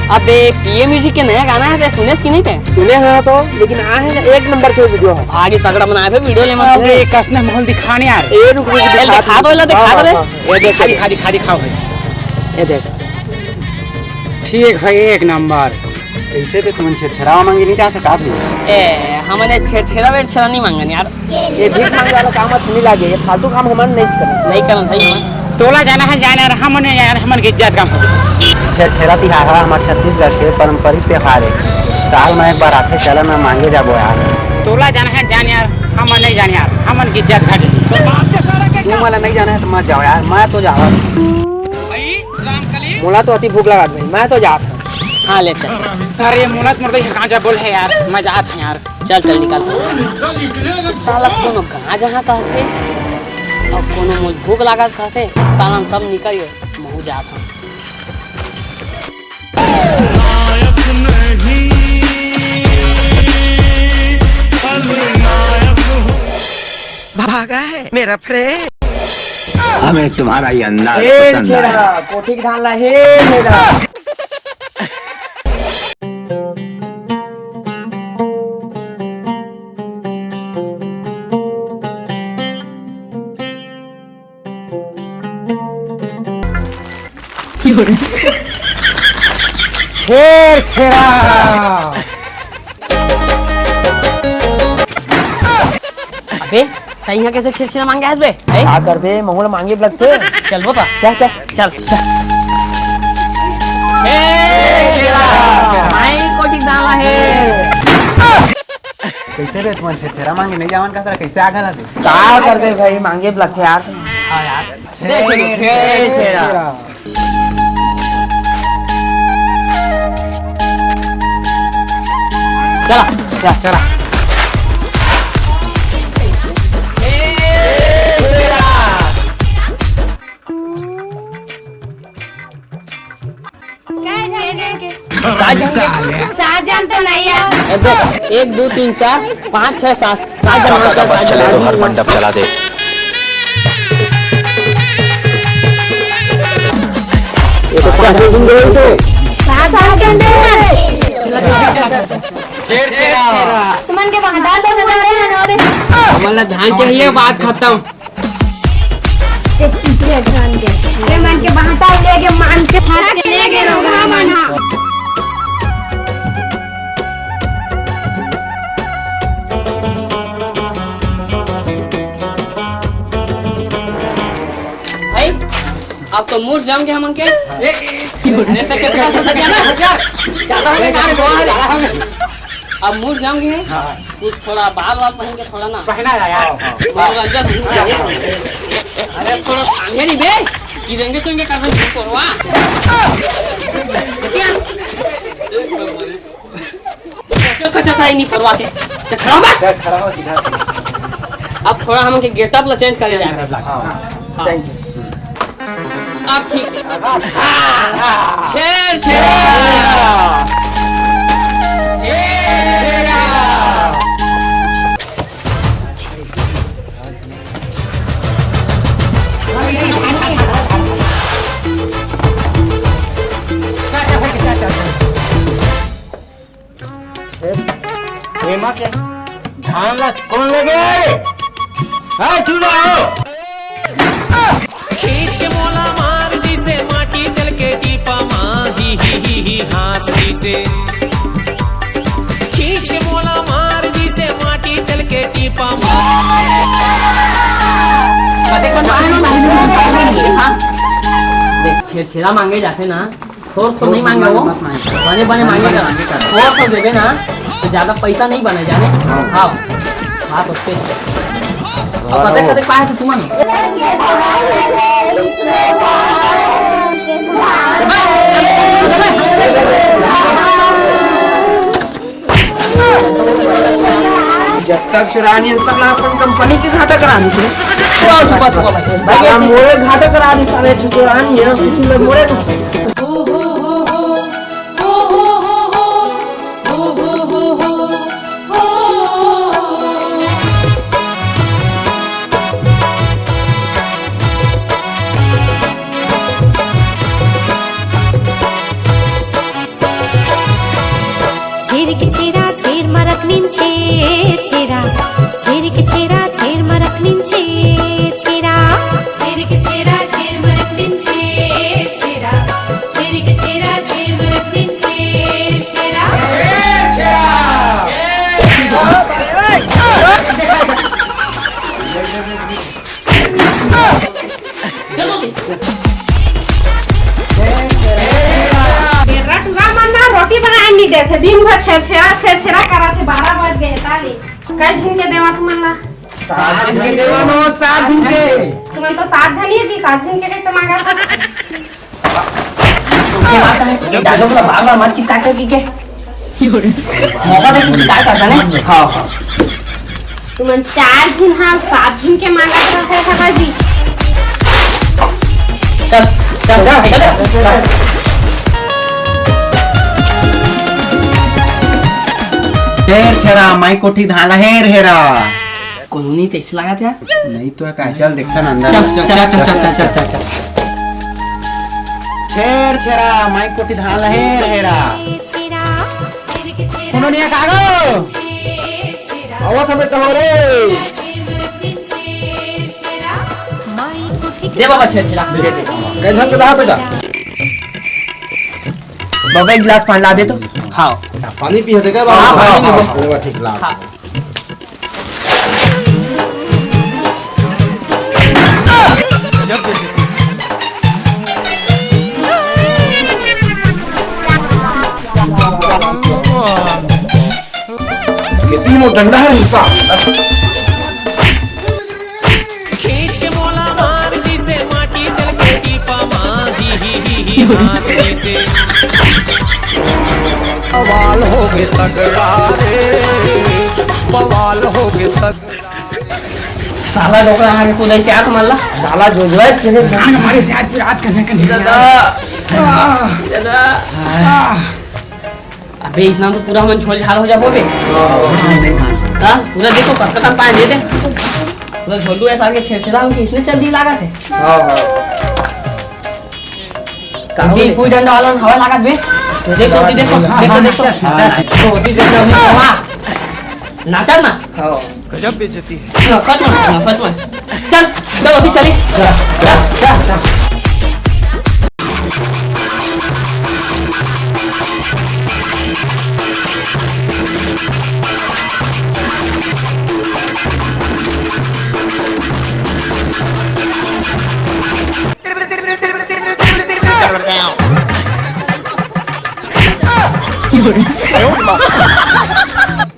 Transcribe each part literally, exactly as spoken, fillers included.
अबे, पीए म्यूजिक के नया गाना हे, ते सुनेस कि नहीं ते? सुने हंव तो, लेकिन आहे ना, एक नंबर के वीडियो हे। भारी तगड़ा बनाए हे वीडियो ले, मतलब। अबे, कस ने माहौल दिखा ना यार। ए, रुक, रुक, चल, दिखा दिखा दो, एला दिखा हाँ, दो रे। हाँ, हाँ। ये देख, दिखा, दिखा, दिखाओ भाई। ये देख। ठीक हे, एक नंबर। कइसे बे, तुमन छेरछेरा मांगे नइ जात हव का बे? ए, हमन ये छेरछेरा वेरछेरा नइ मांगन यार। ये भीख मांगे वाला काम अच्छा नइ लागे, ये फालतू काम हमन नइ करन। नइ करन भाई हमन। तोला जाना हे जान यार, हमन नइ जान, हमन के इज्जत कम होगे। छेरछेरा तिहार ह हमर छत्तीसगढ़ के पारंपरिक त्योहार हे। साल म एक बार आथे, चला ना मांगे जाबो यार। तोला जाना हे जान यार, हमन नइ जान यार, हमन के इज्जत घाटे। तुमन ला नइ जाना हे त मत जाव यार, मैं तो जावत हंव। मोला तो अति भूख लगत भाई, मैं तो जात हंव। हाँ, ले चल, चल। अरे, मोला तो मोर भाई कहाँ जा बोल हे यार, मैं जात हंव यार। चल, चल, निकल। साला कोनो कहाँ जहाँ कहत हे, अउ कोनो मोला भूख लागत कहत हे, साला सब निकल गे, महूँ जात हंव। भागा है मेरा फ्रेंड। हमें तुम्हारा ये अंदाज पसंद आया। कोठी के धान ला हे मेरा। छेरछेरा। अबे, तैं इहाँ कइसे छेरछेरा मांगे आस बे? हैं? का करबे, महूँ ला मांगे लगथे। चल बता। चल, चल। चल, चल। छेरछेरा। भाई, कोठी डाला है। कइसे बे, तुमन छेरछेरा मांगे नइ जावन का, तेरा कइसे आगे लगे? का करबे भाई, मांगे लगथे यार। हाँ यार। छेरछेरा। चला, चला, चला। सात झन के? सात झन तो नहीं है। ए, देख, एक, दो, तीन, चार, पाँच, छह, सात। सात झन, हाँ, चल, सात झन। चले तो हर मंडप चला दे। ये तो पाँच झन घूम गए तो। सात झन दे। तुमन के बांटा तो बता रहे हैं ना बे। हमन ला धान चाहिए, बात खत्म। अरे मन के बांटा ले गे, मान के फाड़ के ले गे रउरा मन हा। भाई, अब तो मूड जम गया हमन के। अरे तो कैसे कर सकते हैं ना? ज्यादा हो गया, गाने बहुत है। अब मूड जम गए। हाँ। कुछ थोड़ा बाल वाल पहन के थोड़ा ना। पहना है यार। हाँ, हाँ। मनोरंजन हो जाए। अरे थोड़ा सामने नहीं बे, गिरेंगे तो इनके कारण से करवा। क्या? तो कच्चा था ही नहीं करवा के। तो खड़ा हो बे। चल, खड़ा हो, सीधा, सीधा। अब थोड़ा हमन के getup ला change करे जाए। हाँ। हाँ। सही। अब ठीक है। छेरछेरा। छेरछेरा। एमा के धान ला कोन लगे रे? हाँ, चुनाव। खींच के मोला मार दिसे माटी चल के टीपा मा, ही, ही, ही, ही, हाँस दिसे। खींच के मोला मार दिसे माटी चल के टीपा मा। देख, छेरछेरा मांगे जाथे ना, थोर थोर नहीं मांगे वो। मत मांगे। बने बने मांगे कर। थोर थोर देबे ना, तो ज्यादा पैसा नहीं बने जाने। हाँ। हाँ। बात उसके। अब कते कते पाए तो तुमन। जब तक चुरानी है, साला अपन कंपनी के घाटा करानी से। चुप, चुप, चुप, भाई। साला मोरे घाटा करानी, साले चुरानी है, कुछ लोग मोरे। छेरिक छेरा छेर मरक निन छेर छेरा। छेरिक छेरा छेर मरक निन छेर छेरा। छेरिक छेरा छेर मरक निन छेर छेरा। छेरिक छेरा छेर मरक निन छेर छेरा। चलो। बेर्रा टूरा मन ना रोटी बनाए नहीं देथे, दिन भर छेरछेरा छेरछेरा करत हे, बारह बज गए ताली। कै झिन के देवा तुमन ला? सात झिन के देवा नो, सात झिन के। तुमन तो सात झन ही जी, सात झिन के कैसे मांगा था? ये बात है, ये डायलॉग ला बार-बार मत चिपका कर की के। मौका दे कि चिपका कर दे ने। हाँ, हाँ। तुमन चार झिन हा, सात झिन के मांगा था, सर, सर जी। चल, चल, चल, चल, चल। छेरछेरा, माई कोठी धान ला हेर हेरा। कॉलोनी तो ऐसे लगा था। नहीं तो है, चल देखता ना अंदर। चल, चल, चल। छेरछेरा, माई कोठी धान ला हेर हेरा। कोनो नहीं है, कागो। आवत हवे टहरे। दे बाबा छेरछेरा, दे दे। कैसन के दहा बेटा? बाबा एक गिलास पानी ला दे तो। हाँ। पानी पी हते का हाँ, बाबा? पानी पी लो। अरे वाह, ठीक ला। हाँ। ये तीनों डंडा है इनका। खींच के मोला मार दिसे, माटी चल के टीपा मार, ही, ही, ही, ही, हाँस दिसे। बवाल हो गए तगड़ा रे, बवाल हो गए तगड़ा। साला डोकरा आगे कूदे से आत मारला। साला जोजवा चले। आगे मारे से आज पूरा हाथ करने का नहीं। दादा। आह। दादा। आह। अबे, इसना तो पूरा हमन झोल झाल हो जाबो बे। हाँ। ता, पूरा देखो, कतका पाए दे दे। पूरा झोलू ऐसा के छेरछेरा हो के इसने चल दी लागत है। हाँ, हाँ। काहू दी रे? फूल डंडा वाला हवा लागत बे। देखो, दी देखो, देखो, देखो। हाँ, हाँ। तो होती जैसे हमने हवा। नाचा ना। हाँ। गजब बेइज्जती है। ना, सच में, ना, सच में। चल, चल, अभी चली। जा, जा, जा, जा।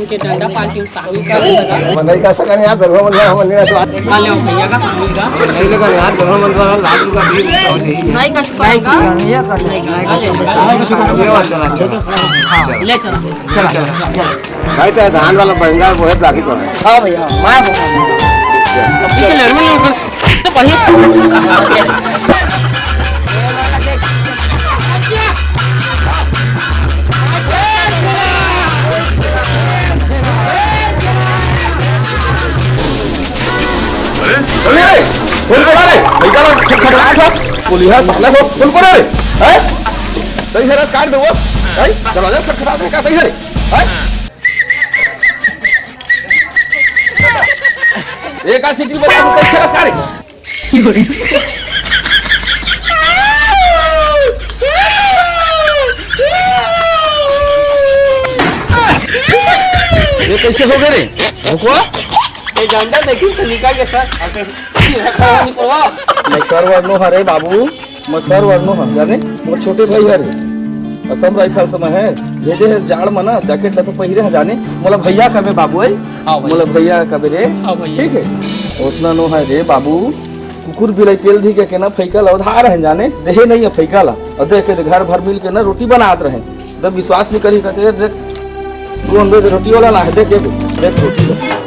उनके डंडा पार्टी में शामिल कर देगा। मनई का सकन यार, दरवा मन हमन ने तो आज हाँ, ले भैया का शामिल का। नहीं लगा यार, दरवा मन वाला लाख रुपया भी नहीं। नहीं का चुका है का? नहीं का। ये वाला चला, चला। हाँ, ले चला। चला, चला, चला। भाई, तो धान वाला बंगाल वो है, बाकी कौन है? हाँ भैया, मैं बोल रहा हूँ। चल। अभी तो लड़ने नहीं तो बढ़िया। अरे, अरे, अरे, खोल, खोल, अरे, भैया ला खटखटाया था। बोली, हाँ, साला हो, खोल, खोल, अरे, हैं? सही है, रस काट दो वो, हैं? दरवाजा खटखटा दे, क्या सही है? हैं? एक आध सीटी बजा, हम कैसे रस काटे? ये कैसे हो गए रे? रुको। ये डंडा देखी तो निकाल के सर। मैं सर वरनो हरे बाबू, मैं सर वरनो हर जाने, मोर छोटे भाई हरे। असम राइफल्स में है, भेजे है जाड़ में ना, जैकेट ला तो पहिरे है जाने, मोला भैया कबे बाबू है, हाँ भैया। मोला भैया कबे रे, हाँ भैया। ठीक है, ओसना नो है रे बाबू, कुकुर बिलाई पेल दी के, के ना फैका ला उधार है जाने, देहे नहीं है फैका ला, और देख के घर भर मिल के ना रोटी बनात रहे, जब विश्वास नहीं करी कहते, देख, तू अंदर रोटी वाला ना है, देख, देख, देख रोटी वाला।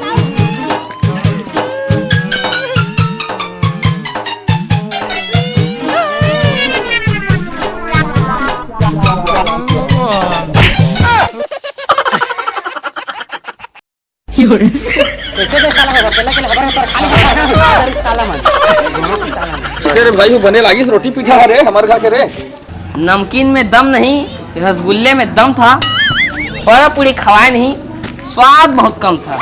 कैसे बे साला होगा? पहले के खबर होता खाली खाना होता है, साला मन। साला मन। अरे भाई, वो बने लागिस रोटी पीठा हरे, हमर घर के रे। नमकीन में दम नहीं, रसगुल्ले में दम था। बड़ा पूरी खवाए नहीं, स्वाद बहुत कम था।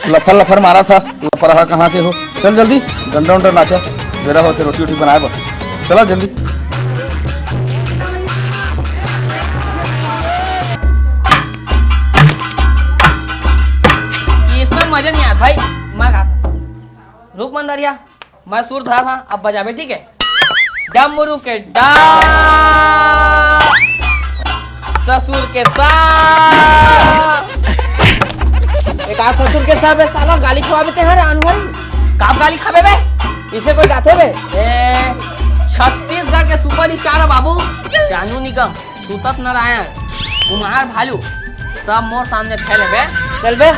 लफर लफर मारा था, लफर हा कहाँ के हो। चल जल्दी, डंडा उंडा नाचा, बेरा होथे रोटी वोटी बनाए बर। चला जल्दी। इसमें मजा नहीं आया भाई, मैं कहा था। रुक मंदरिया, मैं सुर धरा था, अब बजाबे, ठीक है? डमरू के डा, ससुर के सा। एक आज ससुर के सा बे, साला गाली खवाबे ते हर आन भाई। का गाली खाबे बे? इसे कोई गाथे बे? ए, छत्तीसगढ़ के सुपर स्टार है बाबू, जानू निगम, सुतत नारायण, कुमार भालू, सब मोर सामने फैले बे। चल बे,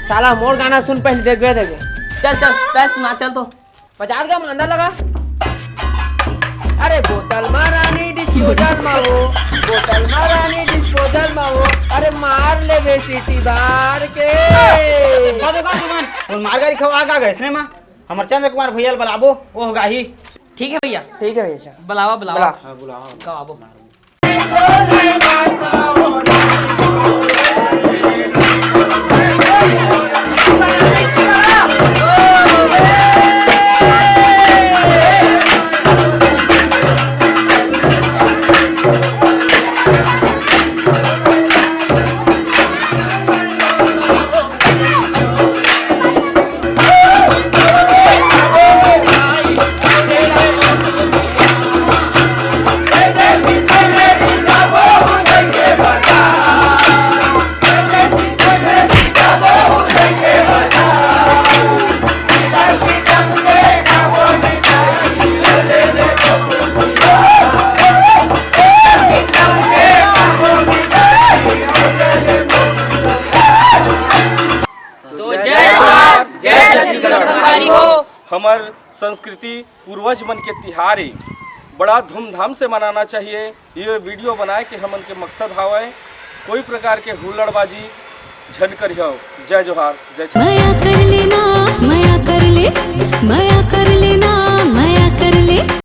साला मोर गाना सुन पहले, देखबे, देखबे। चल, चल, पहले सुना, चल तो। पचास का मांदा लगा। अरे बोतल मारानी डिस्पोजल मा हो, बोतल मारानी डिस्पोजल मा हो। अरे मार ले बे सीटी बार के। का दुकान, दुकान। उन मार गाड़ी खवा का गए इसने माँ। हमर चंद्र कुमार भैया ल बलाबो, वो गाही। ठीक है भैया। ठीक है भैया, चल। बुलावा, बुलावा। बुला। हाँ, बुलावा। गवाबो। तो जय जोहार, जय छत्तीसगढ़ संगवारी हो। हमर संस्कृति पूर्वज मन के तिहार ए। बड़ा धूमधाम से मनाना चाहिए। ये वीडियो बनाए के हमन के मकसद हावय, कोई प्रकार के हुल्लड़बाजी झन करिहव। जय जोहार, जय छत्तीसगढ़। मया कर लेना, मया कर ले, मया कर लेना,